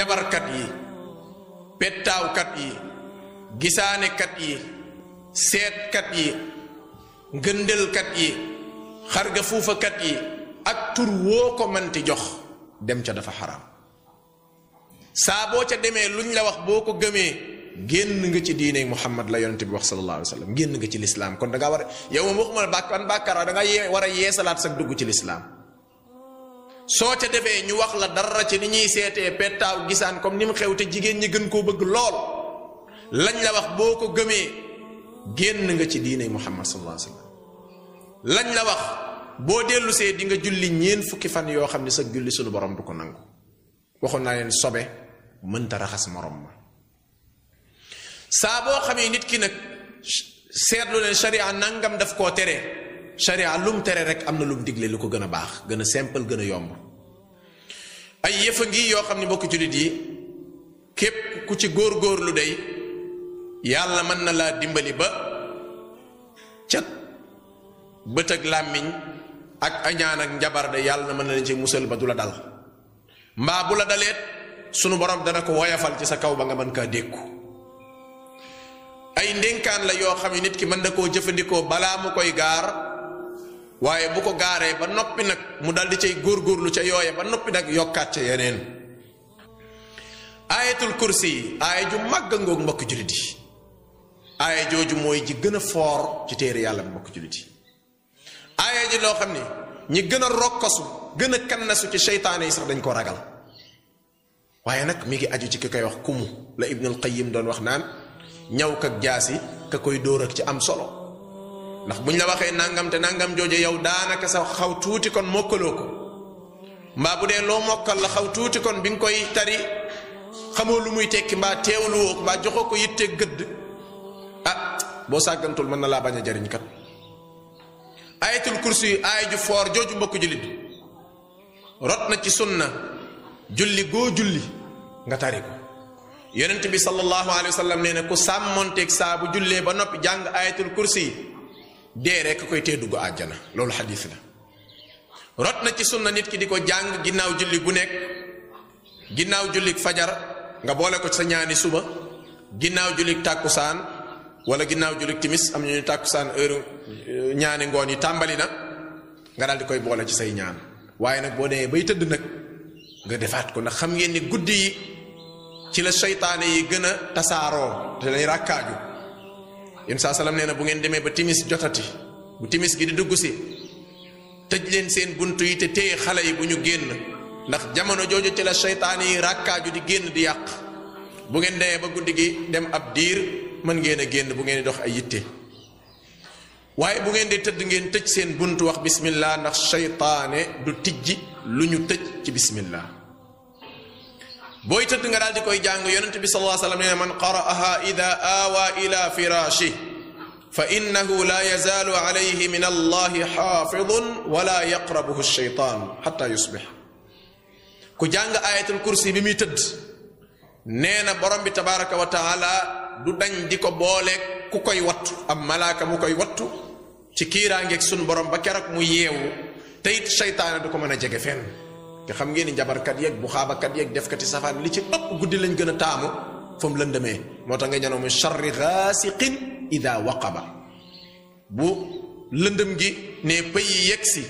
njabarkat yi pettaawkat yi gisaanekat yi seetkat yi ngëndëlkat yi xarga fuufakat yi ak tur woo ko manti jox dem ca dafa xaraam saa boo ca demee luñ la wax boo ko gëmee génn nga ci diine Muhammad la yonente bi wax sallallahu alayhi wa sallam génn nga ci lislaam kon da ngaa war a yow moom waxuma la bàkkaar da nga war a yeesalaat sa dugg ci lislaam soo ca defee ñu wax la dara ci ni ñuy seetee pettaaw gisaan comme ni mu xew te jigéen ñi gën koo bëgg lool lañ la wax boo ko gëmee génn nga ci diine Muhammad sallallahu alayhi wa sallam lañ la wax boo dellusee di nga julli ñeen fukki fan yoo xam ne sa julli sunu borom du ko nangu waxoon naa leen sobe mënta raxas morom ma saa boo xamee nit ki nag seetlu leen sharia nangam daf koo tere sharia lum tere rek am na lum digle lu ko gën a baax gën a simple gën a yomb ay yëfa ngi yoo xam ne mbokk jullit yi képp ku ci góor-góorlu day yàlla mën na laa dimbali ba cat bët ak làmmiñ ak añaan ak njabar de yàlla na mën na leen ci musal ba du la dal mbaa bu la daleet sunu borom dana ko woyafal ci sa kaw ba nga mën kaa dékku ay ndénkaan la yoo xam ne nit ki mën na koo jëfandikoo balaa mu koy gaar waaye bu ko gaaree ba noppi nag mu dal di cay góorgóorlu ca yooye ba noppi nag yokkaat ca yeneen ayatul kursi yi aaya ju màgg ngoog mbokk jullit yi aaya jooju mooy ji gën a foor ci téere yàlla bi mbokk jullit yi aaya ji loo xam ne ñi gën a rokkasu gën a kannasu ci seytaane yi sax dañ ko ragal waaye nag mi ngi aju ci ki koy wax kumu la Ibnul Qayyim doon wax naan ñaw kak jaasi ka koy dóor ak ci am solo ndax buñ la waxee nangam te nangam jooje yow daanaka sa xaw tuuti kon mokkaloo ko mbaa bu dee loo mokkal la xaw tuuti kon bi nga koy tari xamoo lu muy tekki mbaa teewluwoo ko mbaa joxoo ko yitte gëdd boo sàggantul mën na laa bañ a jariñ kat ayatul kursi yu aaya ju foor jooju mbokk jullit rot na ci sunna julli goo julli nga tari ko yonent bi sallallahu alayhi wa sallam nee na ku sàmmonteeg saa bu jullee ba noppi jàng ayatul kursi yi dee rek koy tee dugg àjjana loolu xadiis la rot na ci sunna nit ki di ko jàng ginnaaw julli gu nekk ginnaaw jullik fajar nga boole ko sa ñaani suba ginnaaw jullik tàkkusaan wala ginnaaw jullik timis am ñu tàkkusaan heure ñaani ngoon yi tàmbali na nga daal di koy boole ci say ñaan waaye nag boo demee bay tëdd nag nga defaat ko ndax xam ngeen ni guddi yi ci la seytaane yi gën a tasaaroo te lay ràkkaaju yéen saa salaam nee na bu ngeen demee ba timis jotati bu timis gi di dugg si tëj leen seen buntu yi te téye xale yi bu ñu génn ndax jamono jooju ci la seytaane yi ràkkaaju di génn di yàq bu ngeen demee ba guddi gi dem ab diir mën ngeen a génn bu ngeen di dox ay yitte waaye bu ngeen di tëdd ngeen tëj seen buntu wax bismillah ndax seytaane du tijji lu ñu tëj ci bismillah booy tëdd nga daal di koy jàng yonent bi sallallahu alayhi wa sallam nee na man qara'aha ida awa ila firashi fa innahu la yazaalu alayhi min allahi xaafidun wala yaqrabuhu shaytaan xatta yusbix ku jàng ayatul kursi bi muy tëdd nee na borom bi tabaraka wa taala du dañ di ko booleeg ku koy wattu am malaaka mu koy wattu ci kiiraangeeg sun borom ba keroog mu yeewu te it seytaane du ko mën a jege fenn te xam ngeen ni njabarkat yeeg bu xaabakat yeeg defkati safaan li ci ëpp guddi lañ gën a taamu fa mu lëndëmee moo tax nga ñanoo mu charri gaasiqin ida waqaba bu lëndëm gi ne pëyi yegg si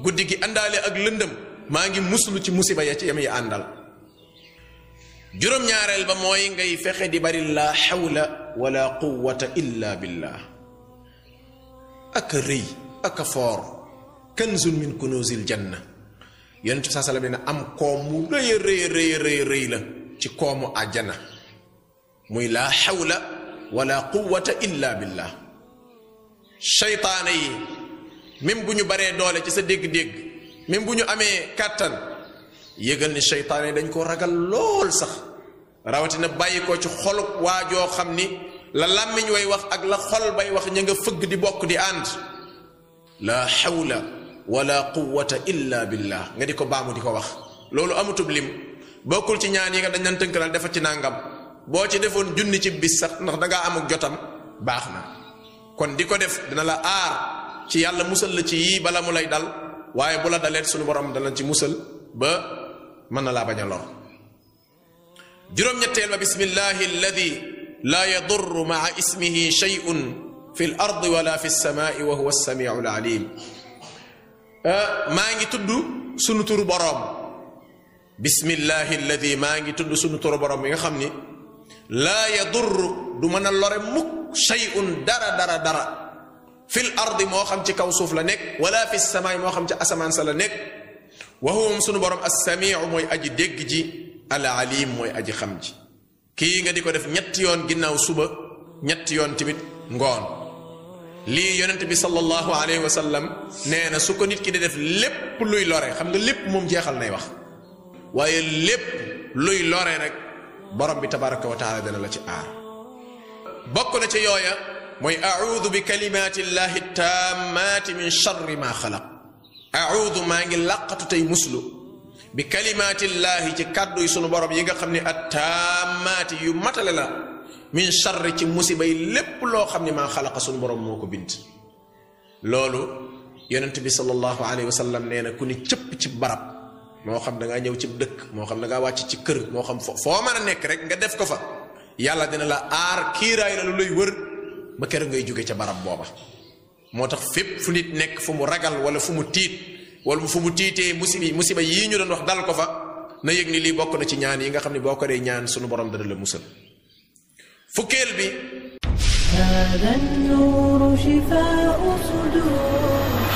guddi gi àndaale ak lëndëm maa ngi muslu ci musiba ya ci yam yi àndal juróom-ñaareel ba mooy ngay fexe di bari la xawla wala quwwata illa billah aka rëy aka foor kanzun min kunuzil janna yonent bi saa sallam ne am koom mu rëy rëy la ci koomu àjjana muy la xawla wala quwwata illa billah seytaane yi même bu ñu baree doole ci sa dégg-dégg même bu ñu amee kàttan yëgal ni seytaane dañ ko ragal lool sax rawatina bàyyi ko ci xolu waajoo xam ni la làmmiñ way wax ak la xol bay wax ña nga fëgg di bokk di ànd la xawla wala quwwata illa billah nga di ko baamu di ko wax loolu amutub lim bokkul ci ñaan yi nga dañ nan tënkalal defa ci nàngam boo ci defoon junni ci bis sax ndax dangaa amuk jotam baax na kon di ko def dina la aar ci yàlla musal la ci yii bala mu lay dal waaye bu la daleet suñu borom dana ci musal ba mën na laa bañ a lor juróom-ñetteel ba bismillahi alladi laa yadurru maa ismihi shay'un fi l ardi wala fi lsamaai wa huwa alsamiu alalim. maa ngi tudd sunu turu boroom, bismillahi alladi maa ngi tudd sunu turu boroom bi nga xam ni laa yadurru du mën a lore mukk shay'un dara fil ardi moo xam ci kaw suuf la nekk wala fi samaay moo xam ci asamaan sa la nekk wa huwa moom sunu borom as-samiu mooy aji dégg ji al alim mooy aji xam ji. kii nga di ko def ñetti yoon ginnaaw suba ñetti yoon tamit ngoon. lii yonent bi sallallahu alayhi wa sallam nee na su ko nit ki di def lépp luy lore, xam nga lépp moom jeexal nay wax, waaye lépp luy lore rek borom bi tabaraka wa taala dana la ci aar. bokk na ci yooya mooy audu bi kalimaati llahi taammaati min charri ma xalaq. audu maa ngi làqatu tey muslu bi kalimaati llahi ci kàddu yi sunu borom yi nga xam ne at taammaati yu matale la min charri ci musiba yi lépp loo xam ne maa xalaqa sunu borom moo ko bind. loolu yonent bi sallallahu alayhi wa sallam nee na ku ni cëpp ci barab, moo xam da ngaa ñëw ci dëkk, moo xam da ngaa wàcc ci kër, moo xam foo mën a nekk rek nga def ko fa, yàlla dina la aar kiiraay la lu lay wër ba keroog ngay jóge ca barab booba. moo tax fépp fu nit nekk fu mu ragal wala fu mu tiit wala fu mu tiitee musiba yii ñu doon wax dal ko fa, na yëg ni lii bokk na ci ñaan yi nga xam ne boo ko dee ñaan sunu borom dana la musal. fukkeel bi هذا النور شفاء صدور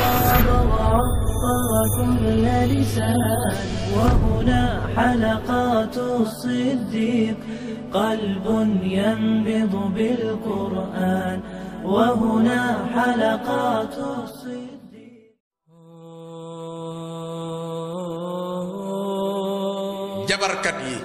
طاب وعطر كل لسان وهنا حلقات الصديق قلب ينبض بالقرآن وهنا حلقات الصديق. jabarkat yi